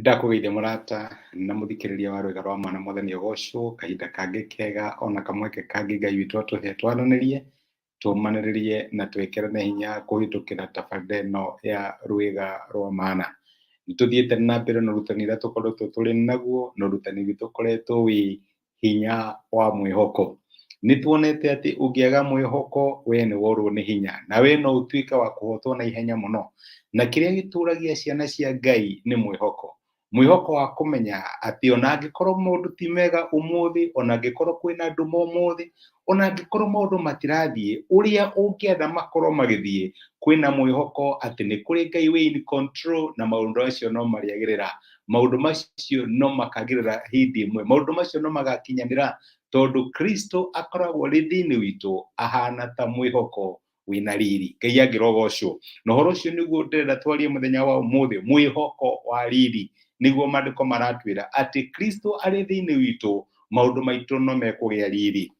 Nĩndakũgeithia mũrata na mũthikĩrĩria wa rwĩga rwa mwana mwathani ũgocwo kahinda kangĩ kega ona kamweke kangĩ Ngai witũ atũhe twaranĩrie tũmanĩrĩrie na twĩkĩrane hinya kũhĩtũkĩra tabarĩra ĩno ya rwĩga rwa mana. Nĩtũthiĩte na mbere na ũrutani ũrĩa tũkoretwo tũrĩ naguo na ũrutani witũ ũkoretwo wĩ hinya wa mwĩhoko. Nĩ tuonete atĩ ũngĩaga mwĩhoko we nĩ worwo nĩ hinya na we no ũtuĩke wa kũhotwo na ihenya mũno. Na kĩrĩa gĩtũragia ciana cia Ngai nĩ mwĩhoko. Mwĩhoko wa kũmenya atĩ ona angĩkorwo maũndũ ti mega ũmũthĩ, ona angĩkorwo kwĩna nduma ũmũthĩ, ona angĩkorwo maũndũ matirathiĩ ũrĩa ũngĩenda makorwo magĩthiĩ, kwĩna mwĩhoko atĩ nĩ kũrĩ Ngai wĩ in control na maũndũ acio no marĩagĩrĩra. Maũndũ macio no makagĩrĩra hĩndĩ ĩmwe, maũndũ macio no magakinyanĩra tondũ Kristo akoragwo arĩ thĩinĩ witũ ahana ta mwĩhoko wĩna riri. Ngai angĩrogocwo. Na ũhoro ũcio nĩguo ndĩrenda twarie mũthenya wa ũmũthĩ, mwĩhoko wa riri. Nĩguo maandĩko maratwĩra atĩ Kristo arĩ thĩinĩ witũ, maũndũ maitũ no mekũgĩa riri.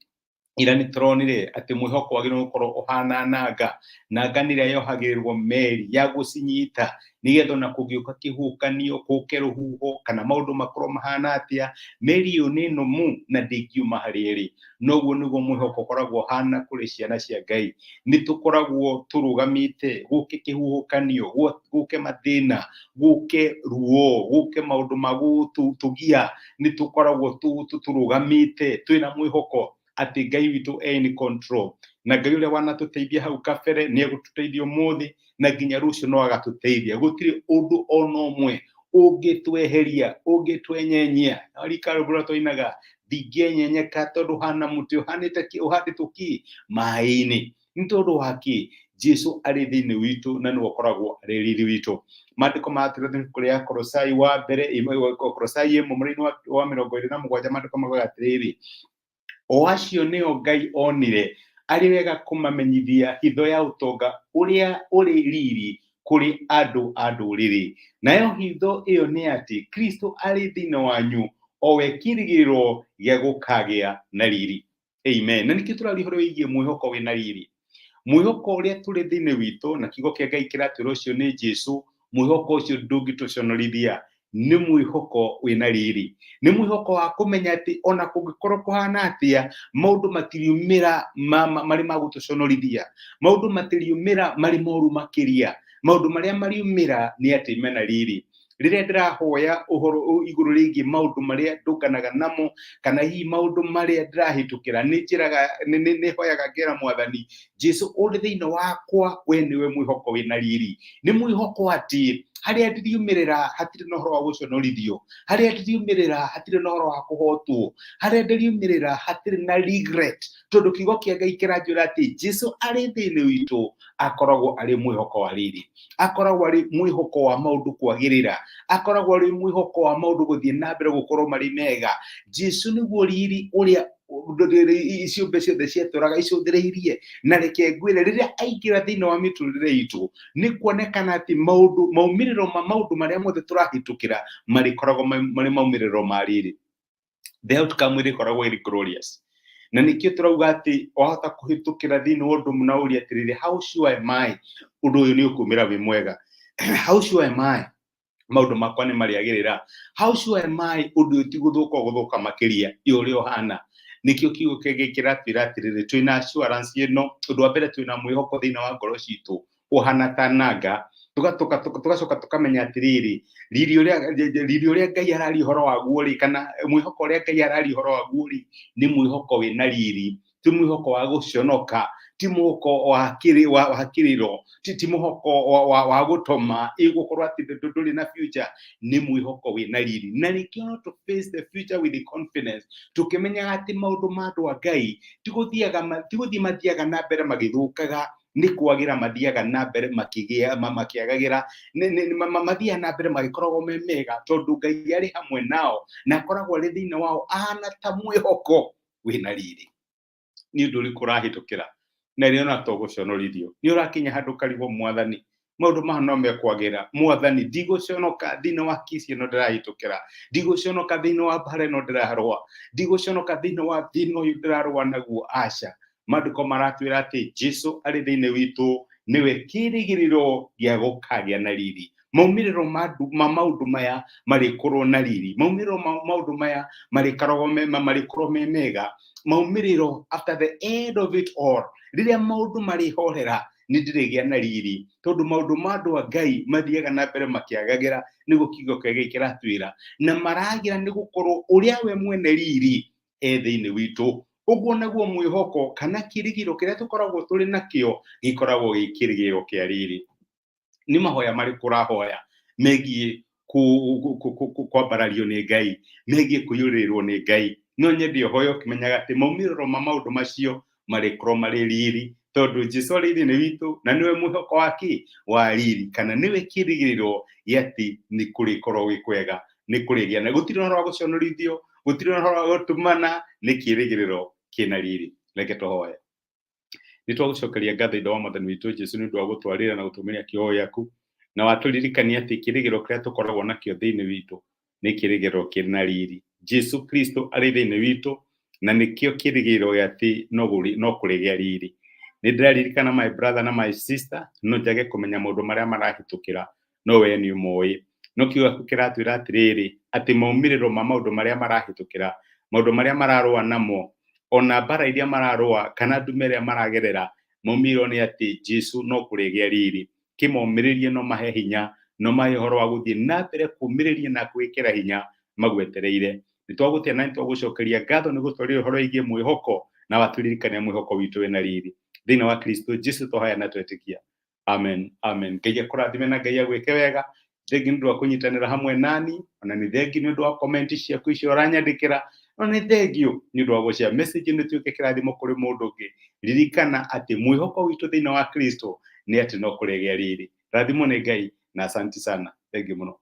Ira nĩ tũronire atĩ mwĩhoko wagĩrĩirwo gũkorwo ũhana nanga. Nanga nĩ ĩrĩa yohagĩrĩrwo meri ya gũcinyita nĩgetha ona kũngĩũka kĩhuhũkanio, gũke rũhuho kana maũndũ makorwo mahana atĩa, meri ĩyo nĩ nũmu na ndĩngiuma harĩa ĩrĩ. Noguo nĩguo mwĩhoko ũkoragwo ũhana kũrĩ ciana cia Ngai. Nĩ tũkoragwo tũrũgamĩte gũke kĩhuhũkanio, gũke mathĩna, gũke ruo, gũke maũndũ ma gũtũgia, nĩ tũkoragwo tũrũgamĩte twĩna mwĩhoko atĩ Ngai witũ e in control. Na Ngai ũrĩa wanatũteithia hau kabere nĩ egũtũteithia ũmũthĩ na nginya rũciũ no agatũteithia. Gũtirĩ ũndũ ona ũmwe ũngĩtweheria, ũngĩtwenyenyia. Rika rũmwe twainaga ndingĩenyenyeka tondũ hana mũtĩ ũhanĩte kĩ, ũhandĩtwo kĩ maĩ-inĩ. Nĩ tondũ wa kĩ? Jesu arĩ thĩinĩ witũ na nĩwe ũkoragwo arĩ riri witũ. Maandĩko maratwĩra thĩinĩ kũrĩa Kolosai wa mbere, Kolosai ĩmwe mũraini wa 27, maandĩko maugaga atĩrĩrĩ, o acio nĩo Ngai onire arĩ wega kũmamenyithia hitho ya ũtonga ũrĩa ũrĩ riri kũrĩ andũ a ndũrĩrĩ. Nayo hitho ĩyo nĩ atĩ Kristo arĩ thĩinĩ wanyu, o we kĩĩrĩgĩrĩro gĩa gũkagĩa na riri. Amen. Na nĩkĩo tũraria ũhoro wĩgiĩ mwĩhoko wĩna riri. Mwĩhoko ũrĩa tũrĩ thĩinĩ witũ na kiugo kĩa Ngai kĩratwĩra ũcio nĩ Jesu, mwĩhoko ũcio ndũngĩtũconorithia. Nĩ mwĩhoko wĩna riri. Nĩ mwĩhoko wa kũmenya atĩ ona kũngĩkorwo kũhana atĩa, maũndũ matiriumĩra marĩ ma gũtũconorithia. Maũndũ matiriumĩra marĩ moru makĩria. Maũndũ marĩa mariumĩra nĩ atĩ mena riri. Rĩrĩa ndĩrahoya ũhoro igũrũ rĩgiĩ maũndũ marĩa ndũnganaga namo kana hihi maũndũ marĩa ndĩrahĩtũkĩra, nĩ njĩraga, nĩ hoyaga ngera mwathani Jesu ũrĩ thĩinĩ wakwa, we nĩwe mwĩhoko wĩna riri. Nĩ mwĩhoko atĩ harĩa ndĩriumĩrĩra hatirĩ na ũhoro wa gũconorithio, harĩa ndĩriumĩrĩra hatirĩ na ũhoro wa kũhotwo, harĩa ndĩriumĩrĩra hatirĩ na regret, tondũ kiugo kĩa Ngai kĩranjĩra atĩ Jesu arĩ thĩinĩ witũ akoragwo arĩ mwĩhoko wa riri, akoragwo arĩ mwĩhoko wa maũndũ kwagĩrĩra, akoragwo arĩ mwĩhoko wa maũndũ gũthiĩ na mbere gũkorwo marĩ mega. Jesu nĩguo riri ũrĩa ciũmbe ciothe ciatũraga icũthĩrĩirie. Na reke ngwĩre, rĩrĩa aingĩra thĩinĩ wa mĩtũrĩre itũ, nĩ kuonekana atĩ maũndũ, maumĩrĩro ma maũndũ marĩa mothe tũrahĩtũkĩra marĩkoragwo marĩ maumĩrĩro ma riri. The outcome ĩrĩkoragwo ĩrĩ glorious. Na nĩkĩo tũrauga atĩ wahota kũhĩtũkĩra thĩinĩ wa ũndũ mũna ũria atĩrĩrĩ, how sure am I ũndũ ũyũ nĩ ũkumĩra wĩ mwega? How sure am I maũndũ makwa nĩ marĩagĩrĩra? How sure am I ũndũ ũyũ ti gũthũka ũgũthũka makĩria ya ũrĩa ũhana? Nĩkĩo kiugo kĩa Ngai kĩratwĩra atĩrĩrĩ, twĩna assurance ĩno. Ũndũ wa mbere, twĩna mwĩhoko thĩinĩ wa ngoro citũ ũhana ta nanga, tũgacoka tũkamenya atĩrĩrĩ, riri ũrĩa Ngai araria ũhoro waguo rĩ, kana mwĩhoko ũrĩa Ngai araria ũhoro waguo rĩ, nĩ mwĩhoko wĩna riri, ti mwĩhoko wa gũconoka, ti mwĩhoko wa kĩrĩro, ti mwĩhoko wa gũtoma ĩgũkorwo atĩ ndũrĩ na future, nĩ mwĩhoko wĩna riri. Na nĩkĩo no to face the future with the confidence, tũkĩmenyaga atĩ maũndũ ma andũ a Ngai ti gũthiĩ mathiaga na mbere magĩthũkaga, nĩ kwagĩra mathiaga na mbere makĩagagĩra, mathiaga na mbere magĩkoragwo me mega, tondũ Ngai arĩ hamwe nao na akoragwo arĩ thĩinĩ wao ahana ta mwĩhoko wĩna riri. Nĩ ũndũ ũrĩkũ ũrahĩtũkĩra na rĩo na to gũconorithio? Nĩ ũrakinya handũ ũkarigwo, mwathani, maũndũ maya no mekwagĩra, mwathani, ndigũconoka thĩinĩ wa kesi ĩno ndĩrahĩtũkĩra, ndigũconoka thĩinĩ wa mbara ĩno ndĩrarũa, ndigũconoka thĩinĩ wa thĩna ũyũ ndĩrarũa naguo. Aca, maandĩko maratwĩra atĩ Jesu arĩ thĩinĩ witũ, nĩwe kĩĩrĩgĩrĩro gĩa gũkagĩa na riri. Maumĩrĩro ma maũndũ maya marĩkorwo na riri, maumĩrĩro ma maũndũ maya marĩkoragwo me marĩkorwo me mega. Maumĩrĩro, after the end of it all, rĩrĩa maũndũ marĩhorera, nĩ ndĩrĩgĩa na riri, tondũ maũndũ ma andũ a Ngai mathiaga na mbere makĩagagĩra, nĩguo kiugo kĩa Ngai kĩratwĩra, na maragĩra nĩ gũkorwo ũrĩa we mwene riri e thĩinĩ witũ. Ũguo naguo mwĩhoko kana kĩrĩgĩrĩro kĩrĩa tũkoragwo tũrĩ nakĩo gĩkoragwo gĩ kĩrĩgĩrĩro kĩa riri. Nĩ mahoya marĩkũ ũrahoya megiĩ kwambarario nĩ Ngai, megiĩ kũiyũrĩrĩrwo nĩ Ngai? No nyende ũhoya ũkĩmenyaga atĩ maumĩrĩro ma maũndũ macio marĩkorwo marĩ riri, tondũ Jesu arĩ thĩinĩ witũ na nĩwe mwĩhoko wa kĩ wa riri, kana nĩwe kĩrĩgĩrĩro gĩa atĩ nĩ kũrĩkorwo gwĩ kwega, nĩ kũrĩgĩa na gũtirĩ ũhoro wa gũconorithio, gũtirĩ ũhoro wa gũtumana, nĩ kĩrĩgĩrĩro kĩna riri. Reke tũhoye. Nĩ twagũcokeria ngatho, Ithe wa Mwathani witũ Jesu, nĩ ũndũ wa gũtwarĩra na gũtũmĩria kiugo gĩaku, na watũririkania atĩ kĩrĩgĩrĩro kĩrĩa tũkoragwo nakĩo thĩinĩ witũ nĩ kĩrĩgĩrĩro kĩrĩ na riri. Jesu Kristo arĩ thĩinĩ witũ na nĩkĩo kĩrĩgĩrĩro gĩa atĩ no kũrĩgĩa riri. Nĩ ndĩraririkana my brother na my sister, no njage kũmenya maũndũ marĩa marahĩtũkĩra, no we nĩ ũmoĩ. No kiugo gĩaku kĩratwĩra atĩrĩrĩ, atĩ maumĩrĩro ma maũndũ marĩa marahĩtũkĩra, maũndũ marĩa mararũa namo, ona mbara iria mararũa kana ndume ĩrĩa maragerera, maumĩrĩro nĩ atĩ Jesu no kũrĩgĩa riri. Kĩmomĩrĩrie, no mahe hinya, no mahe ũhoro wa gũthiĩ na mbere kũmĩrĩria na kwĩkĩra hinya magwetereire. Nĩ twagũtĩa na nĩ twagũcokeria ngatho nĩ gũtwarĩra ũhoro wĩgiĩ mwĩhoko na watũririkania mwĩhoko witũ wĩna riri. Thĩinĩ wa Kristo Jesu twahoya na twetĩkia. Amen, amen. Ngai akũrathime na Ngai agwĩke wega. Thengi nĩ ũndũ wa kũnyitanĩra hamwe nani, ona nĩ thengi nĩ ũndũ wa comment ciaku icio ũranyandĩkĩra, ona nĩ thengio nĩ ũndũ wa gũshare message ĩno ĩtuĩke kĩrathimo kũrĩ mũndũ ũngĩ. Ririkana atĩ mwĩhoko witũ thĩinĩ wa Kristo nĩ atĩ no kũrĩgĩa riri. Rathimwo nĩ Ngai na asanti sana. Thengiũ mũno.